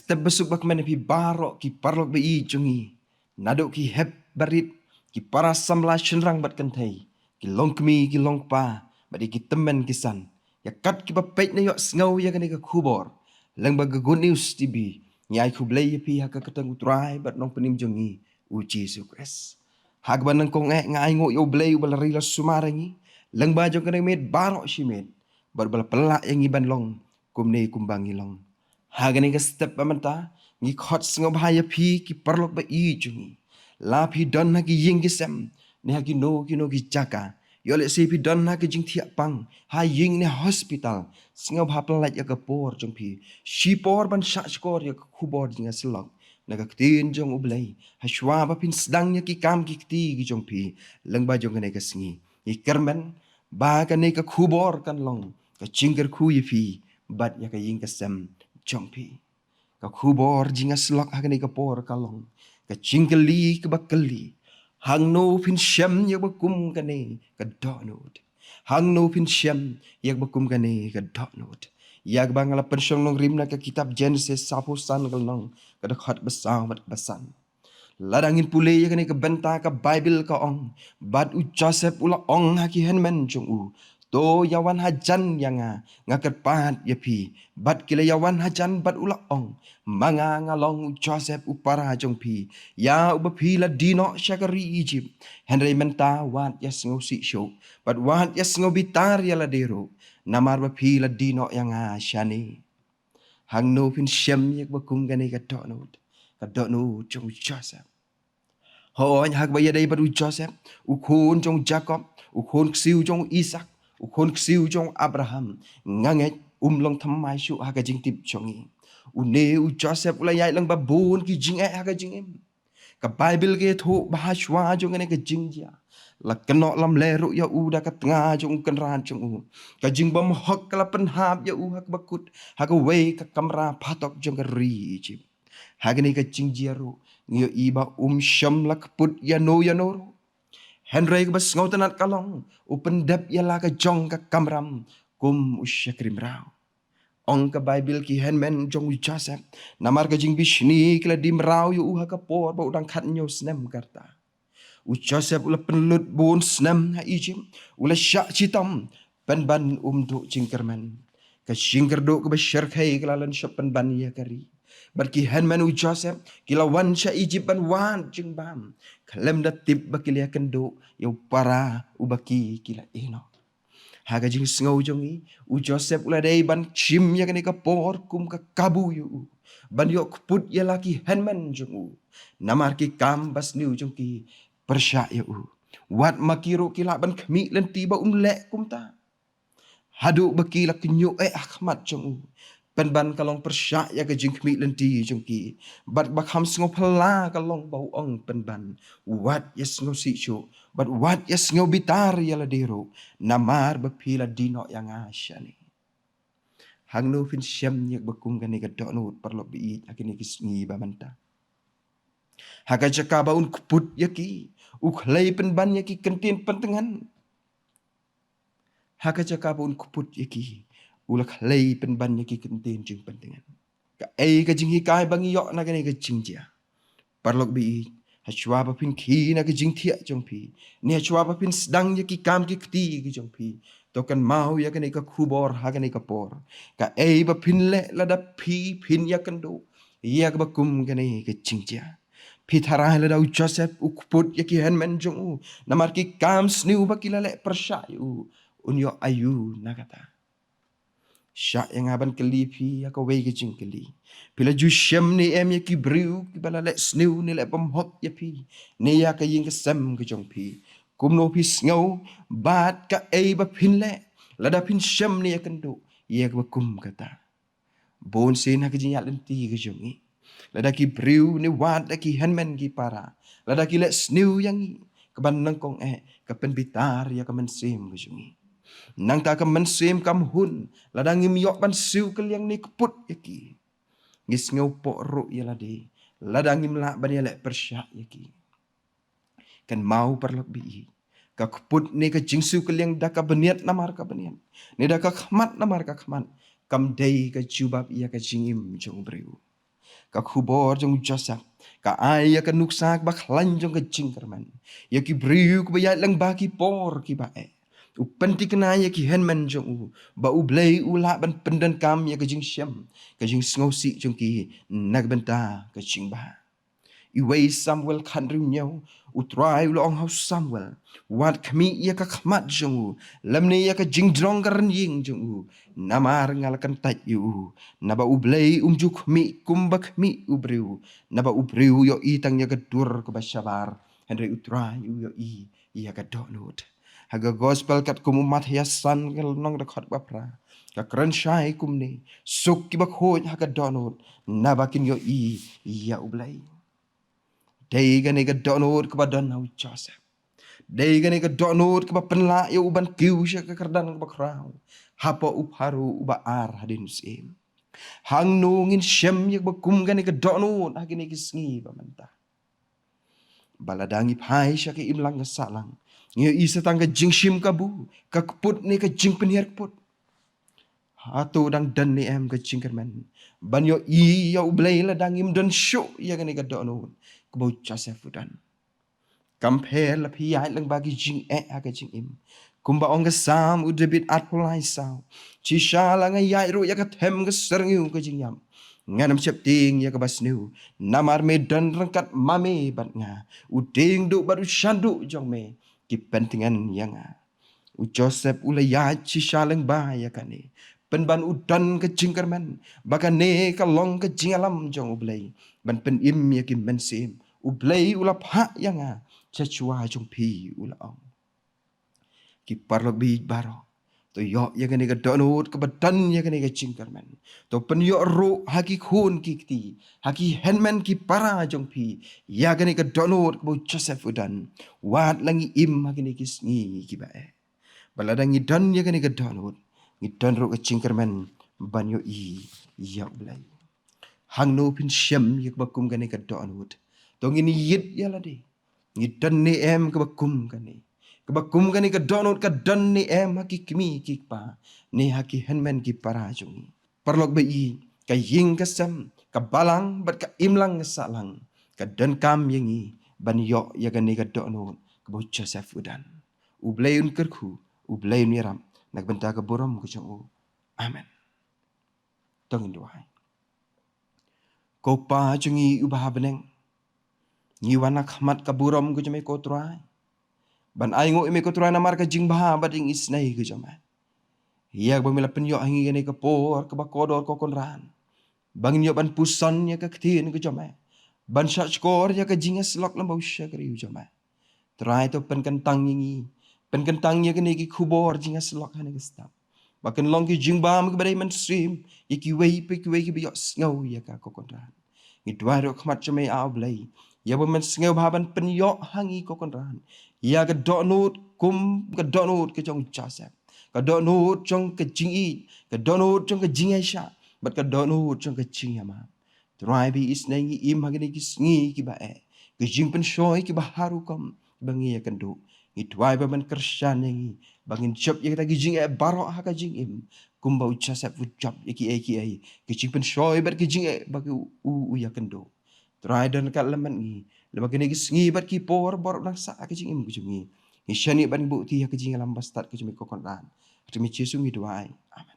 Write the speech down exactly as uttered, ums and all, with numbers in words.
Step ba suk ba kmen ïa phi baroh ki paralok ba ïeit jong ngi. Naduh ki hep barit, ki para samla shynrang bad kynthei, ki longkmie, ki longkpa, bad ïa ki tymmen ki san. Ïa kat kiba peit ne ïohsngew ïa kane ka khubor lyngba ka Good News T V, ngi ai khublei ïa phi ha ka kyrteng u Trai bad Nongpynim jong ngi, u Jisu Khrist. Ha kaba nyngkong eh nga ainguh ïa U Blei uba la ri la sumar ïa ngi lyngba jong kane ka miet baroh shi miet, bad uba la pynlah ïa ngi ban long kumne kumba ngi long. Ha kane ka step ba mynta, ngi khot sngewbha ïa phi ki paralok ba ïeit jong ngi. La phi don ha ki ïing ki sem, ne ha kino kino ki jaka. Ïoh lehse phi don ha ka jingthiah pang, ha ïing ne hospital. Sngewbha pynlait ïa ka por jong phi. Shipor ban shah shkor ïa ka khubor jingïasyllok na ka ktien jong U Blei, ha shuwa ba phin sdang ïa ki kam ki kti ki jong phi lyngba jong kane ka sngi. Ngi kyrmen ba kane ka khubor kan long ka jingkyrkhu ïa phi bad ïa ka ïing ka sem jong phi. Ka khubor jingïasyllok ha kane ka por ka long ka jingkylli kaba kylli: Hangno phin shem ïa kaba kum kane ka dohnud? Hangno phin shem ïa kaba kum kane ka dohnud? Ïa kaba nga la pynshong nongrim na ka kitab Genesis, saphew san ka lynnong, ka dkhot ba saw bad ba san. Lada ngin pule ïa kane ka bynta ka Baibl ka ong, bad u Joseph u la ong ha ki hynmen jong u, to ïawan hajan ïa nga, nga kyrpad ïa phi. Bad ki la ïawan hajan bad u la ong, ma nga nga long u Joseph u para jong phi, ïa uba phi la die noh sha ka ri Egypt. Hynrei mynta wat ïasngewsih shuh, bad wat ïasngew bitar ïa lade ruh, namar ba phi la die noh ïa nga shane. Hangno phin shem ïa kaba kum kane ka dohnud, ka dohnud jong u Joseph? Hooid, ha kaba ïadei bad u Joseph, u khun jong u Jakob, u khun ksiew jong u Isak, u khun ksiew jong u Abraham, nga ngeit um long thymmai shuh ha ka jingtip jong ngi. Une u Joseph u la ïaid lang ba bun ki jingeh ha ka jingim. Ka Baibl ka ïathuh ba ha shuwa jong kane ka jingjia, la kynnoh lamler ruh ïa u da ka tnga jong u kynrad jong u. Ka jingbymhok ka la pynhap ïa u ha kaba kut ha kawei ka kamra phatok jong ka ri Egypt. Ha kane ka jingjia ruh ngi ïohi ba um shym la kput ïano ïano ruh. Hynrei kaba sngewtynnat ka long, u pyndep ïa la ka jong ka kamram kum u shakri mraw. Ong ka Baibl, ki hynmen jong u Joseph, namar ka jingbishni, ki la die mraw ïa u ha ka por ba u dang khathynñiew snem ka rta. U Joseph u la pynlut bun snem ha Egypt, u la shah shitom, pynban um duh jingkyrmen. Ka jingkyrduh kaba shyrkhei ka la lynshop pynban ïa ka ri. Bad ki hynmen u Joseph ki la wan sha Egypt ban wad jingbam, khlem da tip ba ki la ïakynduh ïa u para uba ki, ki la ïehnoh. Ha ka jingsngew jong ngi, u Joseph u la dei ban shim ïa kane ka por kum ka kabu ïa u, ban ïoh kput ïa la ki hynmen jong u, namar ki kam basniew jong ki pyrshah ïa u. Wat ma ki ruh ki lah ban khmih lynti ba un leh kumta. Haduh ba ki la kynñiuh eh ha khmat jong u. Pynban ka long pyrshah ïa ka jingkhmih lynti jong ki. Bad ba kham sngewphylla ka long ba u ong pynban, wat ïasngewsih shuh, bad wat ïasngew bitar ïa lade ruh, namar ba phi la die noh ïa nga shane. Hangno phin shem ïa kaba kum kane ka dohnud, paralok ba ïeit, ha kine ki sngi ba mynta? Ha ka jaka ba un kput ïa ki, u khlei pynban ïa ki kyntien pyntngen. Ha ka jaka ba un kput ïa ki, u la khlei pynban ïa ki kyntien jingpyntngen. Kaei ka jinghikai ba ngi ïoh na kane ka jingjia? Paralok ba ïeit, ha shuwa ba phin khie na ka jingthiah jong phi, ne ha shuwa ba phin sdang ïa ki kam ki kti ki jong phi, to kynmaw ïa kane ka khubor ha kane ka por. Kaei ba phin leh lada phi phin ïakynduh ïa kaba kum kane ka jingjia? Phi tharai lada u Joseph u kput ïa ki hynmen jong u namar ki kam sniew ba ki la leh pyrshah ïa u, un ïoh aïu na kata? Shah ïa nga ban kylli phi ïa kawei ka jingkylli. Phi la ju shem ne em ïa ki briew kiba la leh sniew ne leh bymhok ïa phi ne ïa ka ïing ka sem ka jong phi? Kumno phi sngew, bad kaei ba phin leh lada phin shem ne ïakynduh ïa kaba kum kata? Bun sien ha ka jingïaid lynti ka jong ngi, lada ki briew ne wat da ki hynmen ki para, lada ki leh sniew ïa ngi, kaba nyngkong eh ka pynbitar ïa ka mynsiem ka jong ngi. Nangta ka mynsiem kam hun lada ngim ïoh ban siew kylliang ne kput ïa ki. Ngi sngewpoh ruh ïa lade lada ngim lah ban ïaleh pyrshah ïa ki. Kynmaw, paralok ba ïeit, ka kput ne ka jingsiew kylliang da ka bniat namar ka bniat, ne da ka khmat namar ka khmat, kam dei ka jubab ïa ka jingim jong u briew. Ka khubor jong u Joseph ka ai ïa ka nuksa kaba khlaiñ jong ka jingkyrmen ïa ki briew kiba ïaid lyngba ki por kiba eh. U pynthikna ïa ki hynmen jong u ba U Blei u lah ban pyndonkam ïa ka jingshem, ka jingsngewsih jong ki na ka bynta ka jingbha. Iwei Samuel khathynriew hynñiew, U Trai u la ong ha u Samuel, wat khmih ïa ka khmat jong u lymne ïa ka jingdrong ka rynïeng jong u, namar nga la kyntait ïa u. Naba U Blei um ju khmih kumba khmih u briew, naba u briew u ïohi tang ïa ka dur kaba shabar, hynrei U Trai u ïohi ïa ka dohnud. Ha ka gospel katkum u Mathaios san, ka lynnong dkhot ba phra, ka kren shai kumne: Suk kiba khuid ha ka dohnud, naba kin ïohi ïa U Blei. Dei kane ka dohnud kaba don ha u Joseph. Dei kane ka dohnud kaba pynlah ïa u ban kiew sha ka kyrdan kaba khraw hapoh u Pharaoh uba ar hadien u syiem. Hangno ngin shem ïa kaba kum kane ka dohnud ha kine ki sngi ba mynta? Ba lada ngi phai sha ka imlang ka sahlang, ngi ïohi sa tang ka jingshim kabu, ka kput ne ka jingpynhiar kput. Hato dang don ne em ka jingkyrmen ban ïohi ïa U Blei lada ngim don shuh ïa kane ka dohnud kaba u Joseph u don? Kam pher la phi ïaid lyngba ki jingeh ha ka jingim. Kumba ong ka Salm u David arphew lai saw: Shisha la nga ïaid ruh ïa ka them ka syrngiew ka jingïap, ngan ym sheptieng ïa kaba sniew, namar me don ryngkat ma me bad nga. U dieng duh bad u shan duh jong me ki pyntngen ïa nga. U Joseph u la ïaid shisha lyngba ïa kane, pynban u don ka jingkyrmen ba kane ka long ka jingïalam jong U Blei ban pynim ïa ki mynsiem. U Blei u la phah ïa nga sha shuwa jong phi, u la ong. Ki paralok baieit baroh, to ïoh ïa kane ka dohnud kaba don ïa kane ka jingkyrmen. To pynïoh ruh ha ki khun ki kti, ha ki hynmen ki para jong phi, ïa kane ka dohnud kaba u Joseph u don, wat la ngi im ha kine ki sngi kiba eh. Ba lada ngi don ïa kane ka dohnud, ngi don ruh ka jingkyrmen ban ïohi ïa U Blei. Hangno phin shem ïa kaba kum kane ka dohnud? To ngin ïit ïa lade. Ngi don ne em kaba kum kane? Kaba kum kane ka dohnud ka don ne em ha ki kmie ki kpa ne ha ki hynmen ki para jong ngi? Paralok baieit, ka ïing ka sem, ka balang bad ka imlang ka sahlang ka donkam ïa ngi ban ïoh ïa kane ka dohnud kaba u Joseph u don. U Blei un kyrkhu, U Blei un ïarap na ka bynta ka burom ka jong u. Amen. To ngin duwai. Ko Pa jong ngi uba ha bneng, ngi wan ha khmat ka burom ka jong me ko Trai, ban ainguh ïa me ko Trai namar ka jingbha bad ïing isynei ka jong me. Ïa kaba me la pynïoh ha ngi kane ka por kaba kordor ko Kynrad, ba ngin ïoh ban puson ïa ka ktien ka jong me, ban shahshkor ïa ka jingïasyllok lem bad u shakri u jong me. Trai to pynkyntang ïa ngi, pynkyntang ïa kine ki khubor jingïasyllok ha kane ka step, ba kin long ki jingbam kiba dei mynsiem ïa kiwei pa kiwei kiba ïohsngew ïa ka ko Kynrad. Ngi duwai ruh ha khmat jong me A Blei, ïa ba men sngewbha ban pynïoh ha ngi ko Kynrad ïa ka dohnud kum ka dohnud ka jong u Joseph, ka dohnud jong ka jingïeit, ka dohnud jong ka jingïaishah bad ka dohnud jong ka jingïamap. Trai ba isynei ngi im ha kine ki sngi kiba eh, ki jingpynshoi kiba har rukom ba ngi ïakynduh. Ngi duwai ba men kyrshan ïa ngi ba ngin jop ïa kita ki jingeh baroh ha ka jingim, kumba u Joseph u jop ïa kiei kiei ki jingpynshoi bad ki jingeh ba u, u, u ïakynduh. Trai don ryngkat lem bad ngi lyngba kine ki sngi bad ki por baroh nang sah ha ka jingim ka jong ngi. Ngi shaniah bad ngi buh ïa ka jingïalam ba stad ka jong me ko Kynrad. Ha ka kyrteng Jisu ngi duwai. Amen.